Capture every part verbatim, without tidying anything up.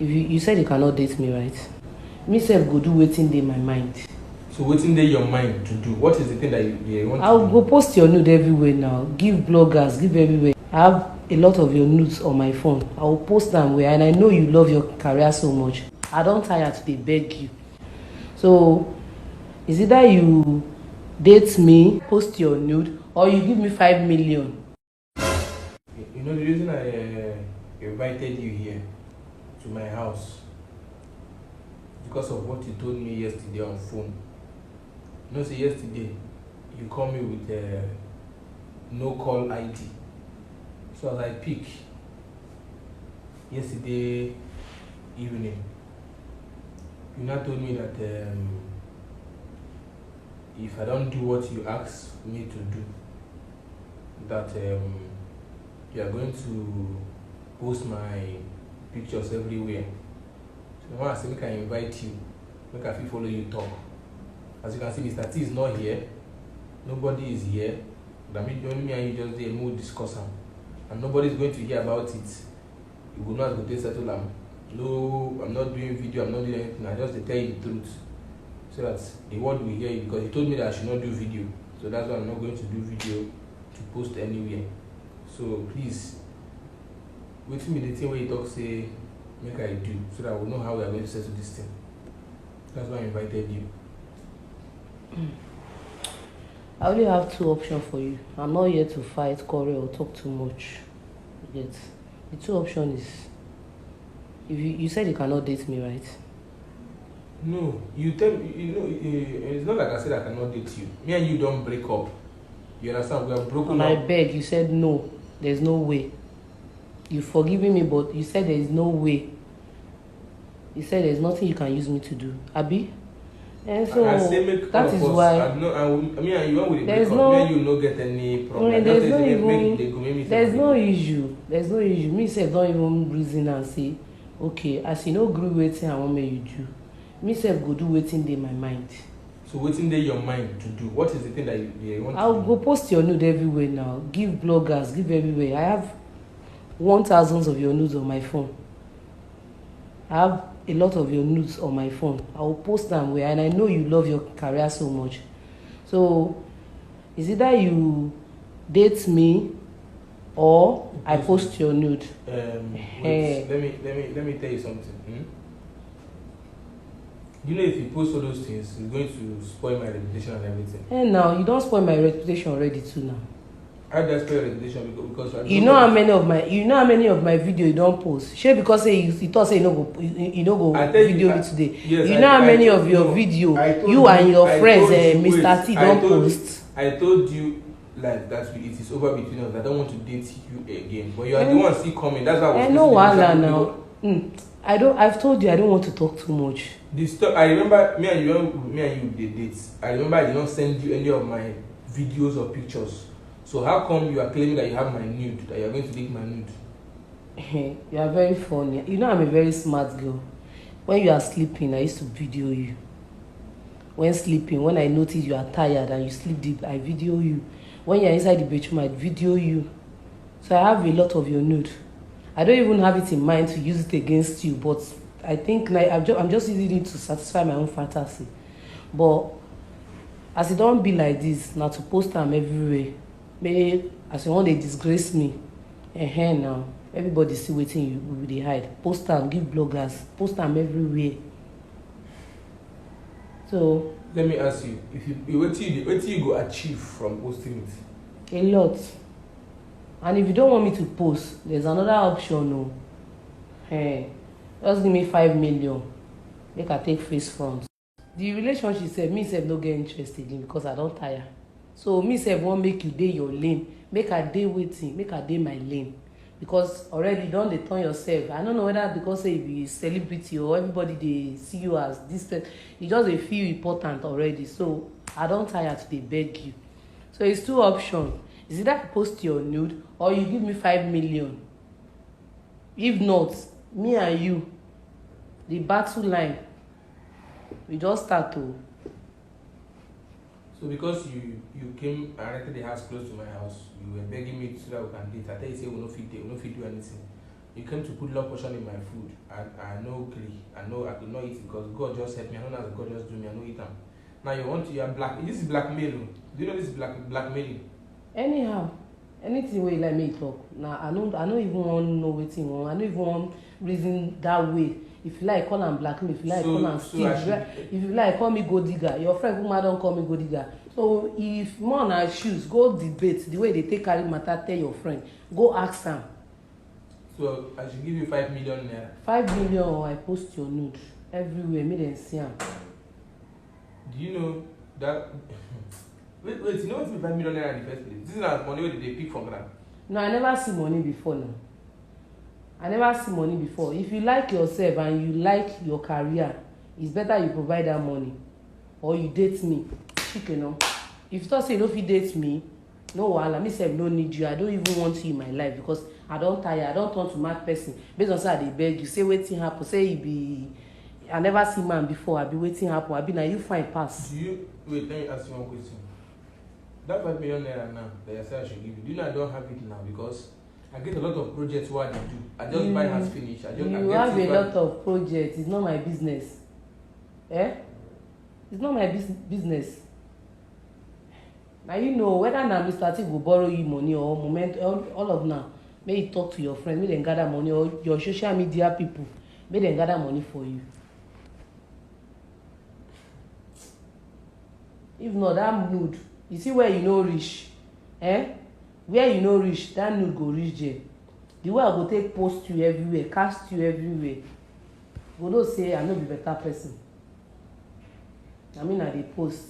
If you, you said you cannot date me, right? Me sef go do wetin dey my mind. So wetin dey your mind to do? What is the thing that you, you want I'll to do? Go post your nude everywhere now. Give bloggers, give everywhere. I have a lot of your nudes on my phone. I will post them where, and I know you love your career so much. I don't tire to dey beg you. So is either you date me, post your nude, or you give me five million. You know the reason I uh, invited you here to my house because of what you told me yesterday on phone. You know, say yesterday you call me with a no call I D. So as I pick yesterday evening, you now told me that um, if I don't do what you ask me to do, that um, you are going to post my pictures everywhere. So now I say make I invite you, make I fit follow you talk. As you can see, Mister T is not here, nobody is here. That means only me and you just there, we discuss am, and nobody is going to hear about it. You go know as go take settle am. No, I'm not doing video, I'm not doing anything. I just dey tell you the truth, so that the world will hear you, because you told me that I should not do video. So that's why I'm not going to do video to post anywhere. So please, wetin be the thing wey you talk say make I do, so that we know how we are going to settle this thing? That's why I invited you. I only have two options for you. I'm not here to fight, quarrel, or talk too much. Yet, the two options is, if you, you said you cannot date me, right? No, you tell me, you know, eh, it's not like I said I cannot date you. Me and you don't break up. You understand? We are broken And I up. Beg, you said no. There's no way. You forgiving me, but you said there is no way. You said there's nothing you can use me to do. Abi? And so I say make that all is of us, why I know, I, will- I mean, you want with the There's break up. no- Me and you no get any problem. Mm, I just there's say no make, even- make they go, make me There's say no issue. There's no issue. Me sef don even reason and say, okay, as you no gree wetin I wan make you do, me sef go do wetin dey my mind. So wetin dey your mind to do? What is the thing that you, you want I'll to do? Go post your nude everywhere now. Give bloggers, give everywhere. I have one thousands of your nudes on my phone. I have a lot of your nudes on my phone. I will post them where, and I know you love your career so much. So is either you date me or I post your nude. Um, Hey. Wait, let me let me let me tell you something. Hmm? You know, if you post all those things, it's going to spoil my reputation and everything. And now you don spoil my reputation already too now. How did I spoil your reputation? Because, because I You know how many of my you know how many of my video you don post? Shey because say you, you talk say you no go you, you no go I tell you, video I- me today. Yes, You I- know how I many told- of your no, video I told you and your I friends, told eh, you- Mister wait, T I don told- post. I told you, like, that we- it is over between us. I don't want to date you again. But you are the Mm. one still coming. That's why I was Eh, no listening. wahala Exactly. Now. Mm. I don't. I've told you I don't want to talk too much. This sto- I remember me and you when me and you did date. I remember I did not send you any of my videos or pictures. So how come you are claiming that you have my nude, that you are going to leak my nude? You are very funny. You know I'm a very smart girl. When you are sleeping, I used to video you. When sleeping, when I notice you are tired and you sleep deep, I video you. When you are inside the bedroom, I video you. So I have a lot of your nude. I don't even have it in mind to use it against you, but I think like, I'm, just, I'm just using it to satisfy my own fantasy. But as it don't be like this, now to post them everywhere. May as you want they disgrace me. Eh, now everybody see waiting you we dey hide. Post them, give bloggers, post them everywhere. So Let me ask you, if you you- wetin you dey- wetin you go achieve from posting it? A lot. And if you don't want me to post, there's another option. No, hey, just give me five million. Make I take face front. The relationship sef, me sef no get interest again because I don't tire. So me sef wan make you dey your lane. Make I dey waiting. Make I dey my lane. Because already you don dey turn yourself. I don't know whether because say you be celebrity or everybody they see you as this person, you just dey feel important already. So I don't tire to dey beg you. So it's two options. Is either I post your nude or you give me five million. If not, me and you, the battle line, we just start to. So because you you came and rented the house close to my house, you were begging me so that we can date. I tell you say we no fit date, we no fit do anything. You came to put love potion in my food. I, I no gree. I know I could not eat it because God just help me. I know that God just do me. I no eat am. Now you want to, you are black. This is blackmail. Oh. Do you know this is black blackmailing? Anyhow, anything wey you like make you talk. Na I no I no even wan know wetin you wan. I no even wan reason that way. If you like, call am blackmail. If you like, So- call am so steal. I If you like, if you like, call me gold digger. Your friend Kuma don call me gold digger. So if more na shoes, go debate the way they take carry matter, tell your friend. Go ask am. So I should give you five million naira. Five million, or I post your nude everywhere, make dem see am. Do you know that? Wait, wait. You know what five million naira in the first place? This is not money wey dey pick for ground. No, I never see money before now. I never see money before. If you like yourself and you like your career, it's better you provide that money, or you date me. Shike no. If you talk say you no fit date me, no wahala. Me sef no need you. I don't even want you in my life because I don tire. I don turn to mad person. Based on say I dey beg you, say wetin happen. Say e be I never see man before. I be wetin happen. I be na you fine pass. Do you wait? Let me ask you one question. That five million naira now that you say I should give you, do you know I don't have it now because I get a lot of projects wey I dey do. I just buy house finish. I just I You get have a things lot of projects. It's not my business. Eh? It's not my bus- business. Now you know whether na Mister T go borrow you money or moment all, all of now. May you talk to your friend, make dem gather money, or your social media people, make dem gather money for you. If not, that nude, you see where you no reach, eh? Where you no reach, that nude go reach there. The way I go take post you everywhere, cast you everywhere, go know say I no be better person. I mean, I dey post,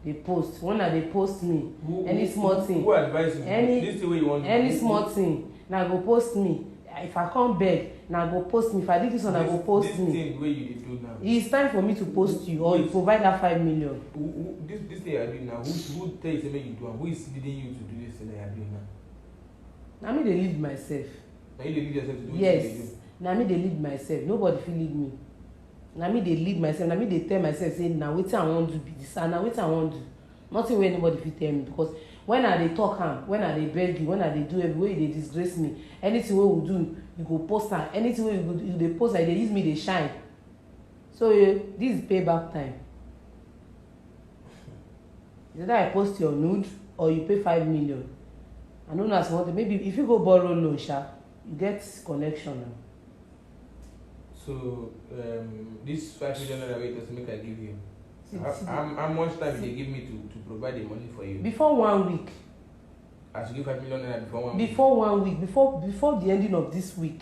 dey post. When I dey post me, Who- any who- small who- thing, Who advise you? any- This thing wey you want. any who- small thing, na go post me. If I come beg, na go post me. If I do this one, I go this- post This me. Thing wey you dey do now. It's time for me to post you, or you provide that five million. Who, who, this this thing you are doing now. Who who tell you say make you do am? Who is leading you to do this thing that you are doing now? Na me dey lead myself. Na you dey lead yourself to do wetin you dey Yes, do. Na me dey lead myself. Nobody fit lead me. Na me dey lead myself. Na me dey tell myself say na wetin I wan do be this, and na wetin I wan do. Nothing wey anybody fit tell me, because when I dey talk am, when I dey beg you, when I dey do every way, you dey disgrace me. Anything wey we do, you go post am. Anything wey you go do, you dey post am, you dey use me dey shine. So eh, this is payback time. Either I post your nude or you pay five million. I no know as you want to. Maybe if you go borrow loan, sha, you get connection now. So um, this five million naira wey you talk say make I give you. See, How, see, how, how much time you dey give me to to provide the money for you? Before one week, I should give five million naira before one week. Before one week, before before the ending of this week.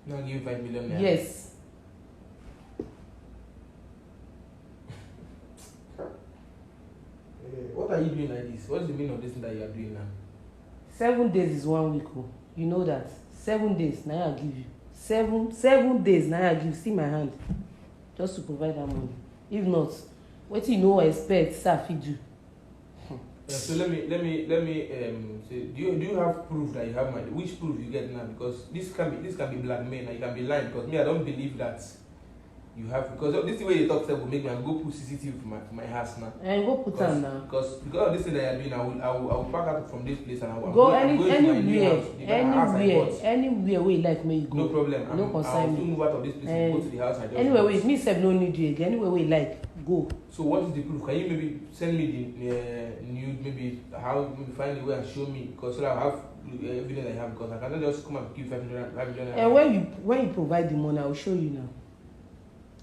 Now give you five million naira. Yes. Eh, what are you doing like this? What's the meaning of this thing that you are doing now? Seven days is one week. Oh. You know that. Seven days, now I give you. Seven seven days, now I give. See my hand. Just to provide that money. If not, wetin you no expect, say I fit do. Uh, so let me let me let me um, say, do you do you have proof that you have money? Which proof you get now? Because this can be this can be blackmail and you can be lying. Because me, I don't believe that you have, because this way you talk sef go make me go put C C T V for my for my house now. And go put am now. Because because of this thing that you are doing, I will I will, I will pack out from this place and I will Go I'm any going, I'm going to my new anywhere, house. The house I anywhere, bought. Anywhere wey you like make you go. No problem. No I'm, concern I'll me. soon move out of this place Eh, and go to the house I just Anywhere bought. wey me sef no need you again. Anywhere wey you like, go. So what is the proof? Can you maybe send me the uh, nude? Maybe how maybe find a way and show me, because so that I have uh, evidence I have, because I cannot just come and give five hundred five hundred. And when you when you provide the money, I will show you now.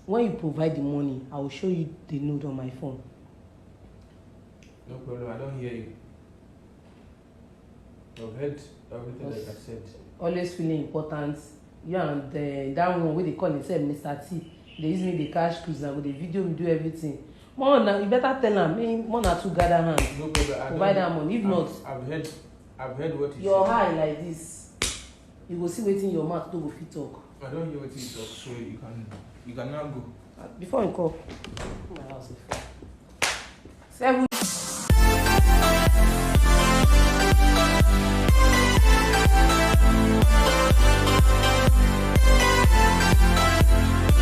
When you provide the money, I will show you the nude on my phone. No problem. I don't hear you. I've heard everything that I said. Always feeling important. You and uh, that one wey dey call himself Mister T. Dey use me dey catch cruise, na go dey video me, do everything. More na you better tell am, make more na two gather hand. No problem. I Provide don't- that money. If I've- not, I've heard I've heard what you your said. Eye like this, you go see wetin your mouth no go fit talk. I don't hear what you talk, so you can you can now go. Before you call, my house before. Seven